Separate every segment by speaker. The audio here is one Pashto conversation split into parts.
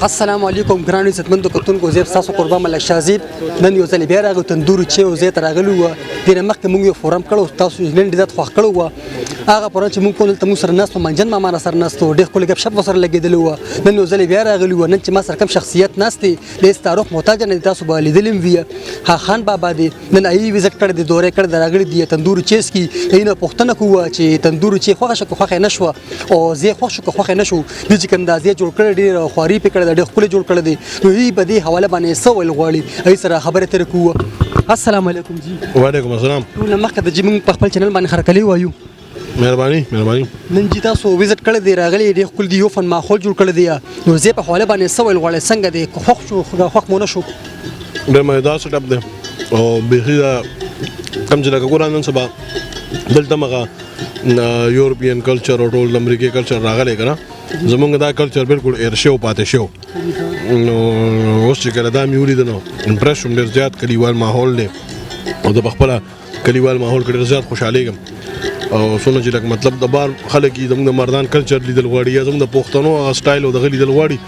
Speaker 1: السلام علیکم ګرانو عزتمندو کتونکو، زه تاسو قربان ملک شازیب. نن یو ځل بیا راغلو تندور چې یو ځای ته راغلو وو. دې نه مخکې موږ یو فورم کړو، تاسو نن ډېر زیات خوښ کړو وو. هغه فورم چې موږ کول، دلته موږ سره ناست وو، منجن ماما را سره ناست وو، ډېر ښکلی ګپ شپ ورسره لګېدلی وو. نن یو ځل بیا راغلي وو. نن چې ما سره کوم شخصیت ناست دی، د هېڅ تعارف محتاج نه دی، تاسو به لیدلی هم وي. ها خان بابا دی، نن ای وزټ کړی دی، دورې کړی دی، راغلي دي تندور چیز کی. دینه پوښتنه کوو چې تندور چې خوښه شو که خوښه نه شوه، او زه خوښ شو که خوښه نه شو. دې چې کوم دا ځای جوړ کړی، ډېر خواري پې کړې ده، ډېر ښکلی جوړ کړی دی. نو دوی په دې حواله باندې څه ویل غواړي، هغوی سره خبرې اترې کوو. السلام علیکم جی.
Speaker 2: وعلیکم السلام.
Speaker 1: ټول نه مخکې د جی موږ په خپل چینل باندې هرکلی وایو.
Speaker 2: مهرباني، مهرباني.
Speaker 1: نن جی تاسو وزټ کړی دی، راغلی، ډېر ښکلی دی، یو فن ماحول جوړ کړی دی. نو زه په حواله باندې څه ویل غواړی، څنګه دی، که خوښ شو که خوښ مو نه شو؟
Speaker 2: ډېر مزیدار سیټ اپ دی او بیخي دا کوم چې لکه ګوره نن سبا دلته مغه یورپین کلچر او ټول د امریکې کلچر راغلی که نه، زمونږ دا کلچر بالکل هېر شوی پاتې شو. نو اوس چې کله دا مې ولید نو امپرس شوم. ډېر زیات کلیوال ماحول دی او زه په خپله کلیوال ماحول کې ډېر زیات خوشحالېږم. او څونه چې لکه مطلب د بار خلک یې زموږ د مردان کلچر لیدل غواړي یا زموږ د پښتنو هغه سټایل او دغه لیدل غواړي،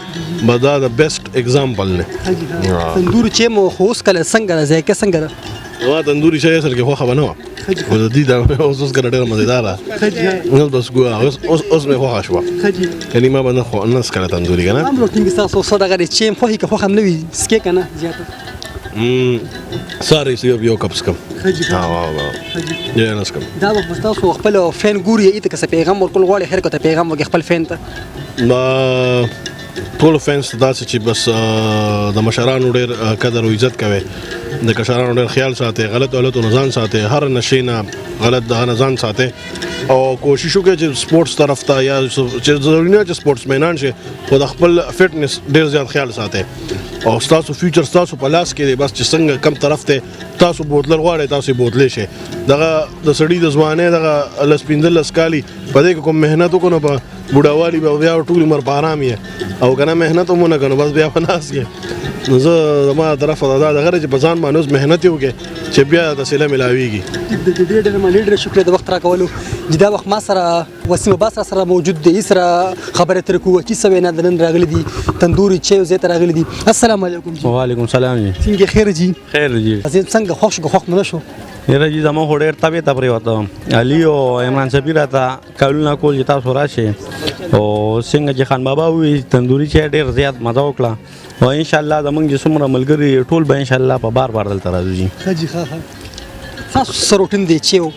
Speaker 2: به دا د بیسټ اگزامپل دی.
Speaker 1: تندور چې مو خو اوس کله څنګه ده، ذایقه څنګه ده؟
Speaker 2: زما تندوري چای اصل کې خوښه به نه وه، خو د دې دا اوس اوس کله ډېره مزیداره ده. بس ګوره، اوس اوس اوس مې خوښه شوه، یعنی ما به نه خو نه څکله تندوري که نه.
Speaker 1: عام روټین کې تاسو څه دغه دی چې خوښي که خوښه هم نه وي څکې که نه زیاته؟
Speaker 2: ساري یو کپ څکم. ها وا وا یې نه څکم.
Speaker 1: دا وخت تاسو خپل فین ګوري، ایته که څه پیغام ورکول غواړي، خیر که ته پیغام وکړي خپل فین ته.
Speaker 2: ما ټول فینس ته داسې چې بس د مشرانو ډېر قدر او عزت کوي، د کشرانو ډېر خیال ساتي، غلط غلطو نه ځان ساتي، هر نشې نه غلط دغه نه ځان ساتي او کوشش وکړي چې سپورتس طرف ته یا چې ضروري نه چې سپورتسمنان شي، خو د خپل فټنس ډېر زیات خیال ساتي. او ستاسو فیوچر ستاسو په لاس کې دی، بس چې څنګه کم طرف ته تاسو بوتلل غواړئ تاسو یې بوتلی شئ. دغه د سړي د ځوانۍ دغه 10 15 کالي په دې کې کوم محنت وکړو نو په بوډاوالي به بیا ټول عمر په آرام یې، او که نه محنت هم ونه کړو بس بیا په ناست یې. نو زه زما طرفه دا دغه چې په ځان باندې اوس محنت یې وکړي چې بیا د سیله ملاویږي.
Speaker 1: ټیک دی، ډېر ډېر مننه، ډېر شکریه د وخت راکولو. چې دا وخت ما سره وسیم عباس را سره موجود دی، سره خبرې اترې کوو چې څه وینا د نن راغلي دي تندوري چای ځای ته راغلي دي. السلام علیکم جی.
Speaker 3: وعلیکم سلام جی.
Speaker 1: څنګه خیر جی؟
Speaker 3: خیر جی.
Speaker 1: زه څنګه خوښ شو که خوښ مو نه شو؟
Speaker 3: یاره جی زموږ خو ډېر طبیعت پرېوته. علي او عمران سفیر راته کالونه کول چې تاسو راشئ، او څنګه چې خان بابا وویل تندوري چای ډېر زیات مزه وکړه، او انشاءالله زموږ چې څومره ملګري ټول به انشاءالله په بار بار دلته راځو جی.
Speaker 1: ښه جی، ښه ښه. تاسو څه روټین دی چې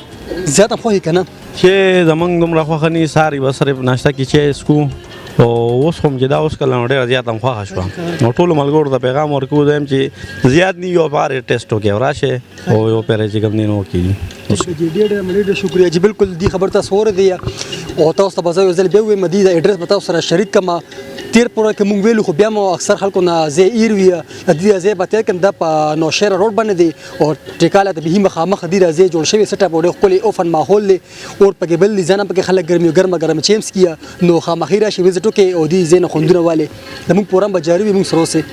Speaker 1: زیاته خوښي که نه؟
Speaker 3: چې زموږ دومره خوښه نه ساري، بس صرف ناشته کې چای څکو، او اوس هم چې دا اوس کله نو ډېره زیاته هم خوښه شوه. نو ټولو ملګرو ته پیغام ورکوو زه هم چې زیات نه یو بار یې ټیسټ وکړي او راشئ او یو پېری چې کوم دی نو وکړي.
Speaker 1: ډېر ډېر مننه، ډېر شکریه جی. بالکل دې خبر تاسو اورېدی او تاسو ته به زه یو ځل بیا ووایم، دې د اډرس به تاسو سره شریک کړم. تېر پوره کې مونږ ویلو خو بیا مو اکثر خلکو نه ځای هېر وي. د دې ځای به تېر کړم، دا په نوشهره روډ باندې دی او ټیکاله ته بیخي مخامخ دی. دا ځای جوړ شوی سیټ اپ ډېر ښکلی اوفن ماحول دی، اور پکې بل دی، ځان پکې خلک ګرمي ګرمه ګرمه چیمس کیه. نو خامخي راشي وزټ وکړي او دې ځای نه خوندونه والي. زموږ پروګرام به جاري وي، موږ سره اوسئ.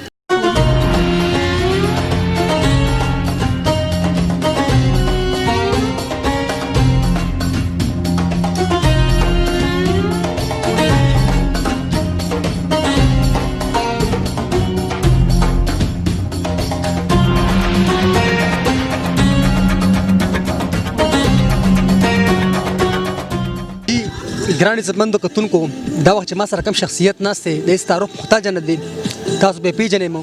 Speaker 1: ګران عزتمندو کتونکو، دا وخت چې ما سره کوم شخصیت ناست دی، د هېڅ تعارف محتاج نه دی، تاسو به یې پېژنئ. مو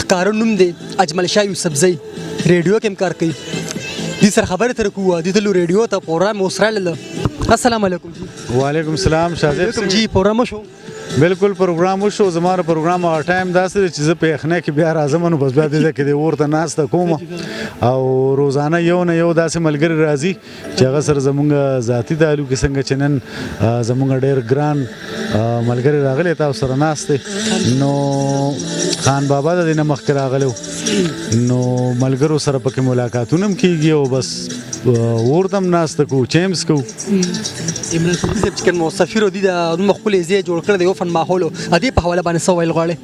Speaker 1: ښکاره نوم دی اجمل شاه یوسفزی، ریډیو کې هم کار کوي. دې سره خبرې ترې کوو. دې تلو ریډیو ته پروګرام اوس راغله. السلام علیکم جی.
Speaker 4: وعلیکم السلام شاهزیب.
Speaker 1: علیکم جی، پروګرام وشو؟
Speaker 4: بالکل پروګرام وشو. زما پروګرام هغه ټایم داسې دی چې زه په یخنۍ کې بیا راځم، نو بس بیا دې ځای کې د اور ته ناسته کوم، او روزانه یو نه یو داسې ملګري راځي چې هغه سره زمونږ ذاتي تعلق. څنګه چې نن زمونږ ډېر ګران ملګری راغلی، تاسو سره ناست دی، نو خان بابا د دې نه مخکې راغلی، نو ملګرو سره پکې ملاقاتونه هم کېږي او بس اور ته هم ناسته کوو، چیمس کوو.
Speaker 1: عمران صدیقي صاحب چې کوم سفیر دی، دا دومره ښکلی ځای جوړ کړی دی، یو فن ماحول د دې په حواله باندې څه ویل غواړې؟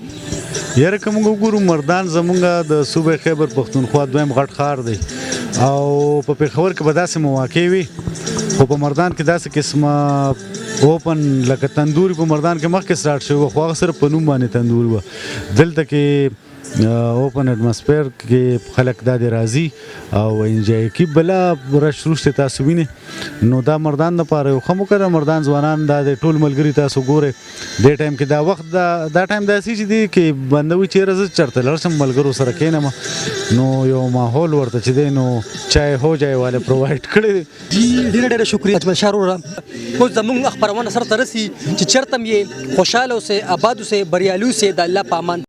Speaker 4: یاره که موږ وګورو، مردان زموږ د صوبې خیبر پښتونخوا دویم غټ ښار دی، او په پېښور کې به داسې مواقع وي، خو په مردان کې داسې قسمه اوپن لکه تندوري په مردان کې مخکې سٹارټ شوی خو هغه صرف په نوم باندې تندوري وه. دلته کې اوپن اتماسفیر کې خلک دا دی راځي او انجوای کوي. بلا رش روشته تاسو وینئ. نو دا مردان لپاره یو ښه موقع ده. مردان ځوانان دا د ټول ملګري تاسو ګورئ دې ټایم کې دا وخت دا ټایم داسې چې دی کې بنده وي چېرې زه چېرته لاړ شم ملګرو سره کښېنم، نو یو ماحول ورته چې دی نو چای هو جای والے پرووایډ کړی دی.
Speaker 1: جی ډېره ډېره شکریه اجمل شاه وروره. اوس زموږ خپرونه سر ته رسي چې چېرته هم یې خوشحاله اوسئ، اباد اوسئ، بریالي اوسئ، د الله په امان.